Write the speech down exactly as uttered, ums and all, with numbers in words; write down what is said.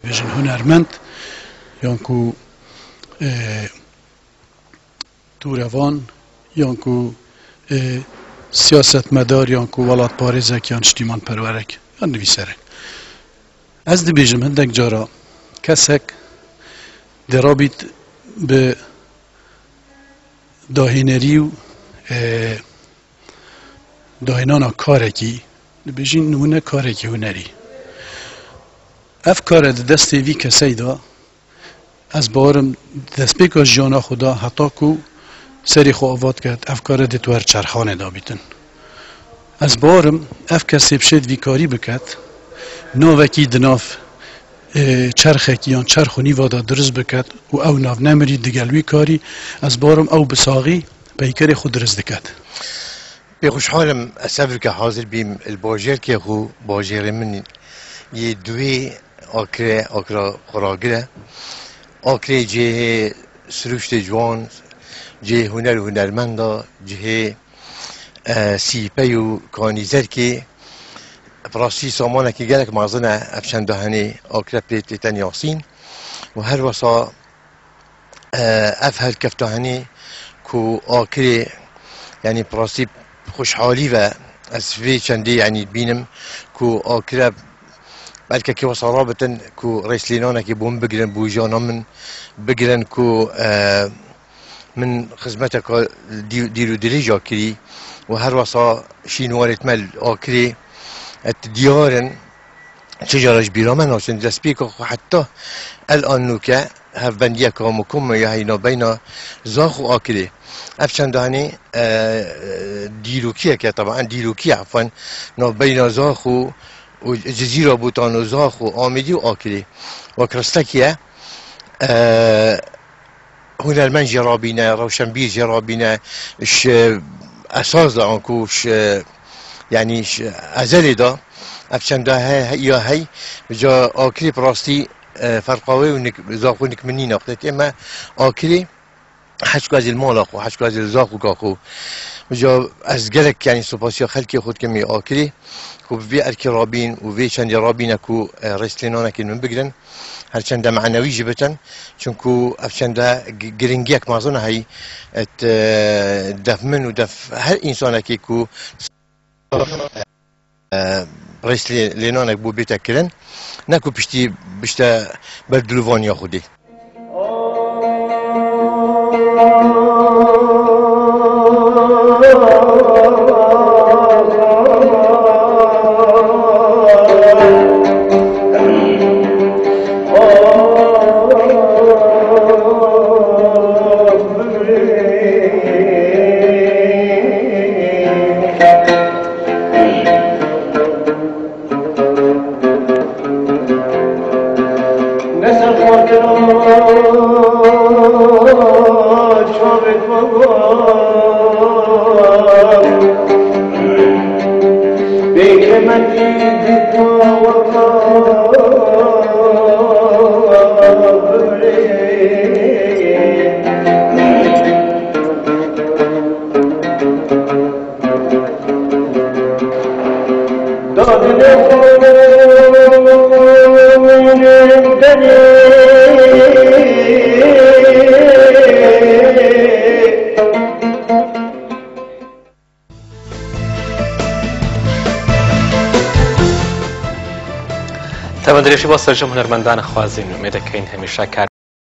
Bêjin hunermend, yan ku, e, tûrevan, yan ku, e, siyasetmedar, yan ku welatparêzek, yan niştîmanperwerek, yan nivîserek. Ez dibêjim hindek cara kesek dê rabît bi dahênerî û, e, dahênana karekî, dibêjin nimûne karekî hunerî. Ev kare di destê vî kesey de, ez bawerim destpêka jiyana xwe da heta ku serê xwe ava diket, ev kare dê di wer çerxanê de bîtin. Ez bawerim ev kesê bişêt vî karî biket, navekî di nav, e, çerxekî yan çerx û nîva de dirust biket û ew navnemirî digel wî karî, ez bawerim ew bi saxî peykerê xwe dirust diket. Pê xweşhal im ez sevrike hazir bîm li bajêrkê xwe, bajêrê min yê duwê Akre, Akra Xuragir e. Akre cihê siruştê ciwan, cihê huner û hunermenda, cihê, e, sîpey û kanîzerkê. Bi rastî samanekî gelek mezin e, ev çend dahenê Akre pê tête nasîn û her wesa, e, ev helkefta henê ku Akirê, yanî bi rastî xweşhalî ve ez vê çendê, yanî bînim ku Akire belkekî wesa rabitin ku rêslênanekî bo min bigirin, bo jiyana min bigirin ku, e, min xizmeteka dî-, dîr û dirêja kirî û her wesa şînwarê me li Akirê et diyar in. Çi cara ji bîra me naçin, destpêka xwe heta el an nûke hevbendiyeka mukim ya heyna beyna Zax û Akirê. Ev çend dahenê, e, dîrokiyeke, teben dîrokî ye, efwen, navbeyna Zax û, û Cizîra Botan û Zax û Amêdî û Akirê. Wek ristekî ye, e, hunermend jê rabîne, rewşenbîr jê rabîne, ji esas de anku ji, yanî ji ezelê de ev çenda he, he, ya hey, ca Akirê bi rastî, e, ferqa wê û nik-, Zax û nik min nîne. Wextê me Akirê hişka ez ê li mala xwe, hişka ez ê li Zaxoka xwe. Ca ez gelek, yanî, supasiya xelkê xwe dikim ê Akirê, ku bi vê erkê rabîn û vê çendê rabîne ku, e, rêslênanekên min bigirin. Her çende manewî jî bitin. Çunku ev çende gi-, giringiyek mezin heyî, et, e, def min û def her însanekî ku, e, rêslê-, lênanek bû bête kirin, ne ku piştî bişte ber dilûvaniya Xwedê. Tevên dirêjî ba serjim hunermendan xwazîn, umêde keyin hemîşe kar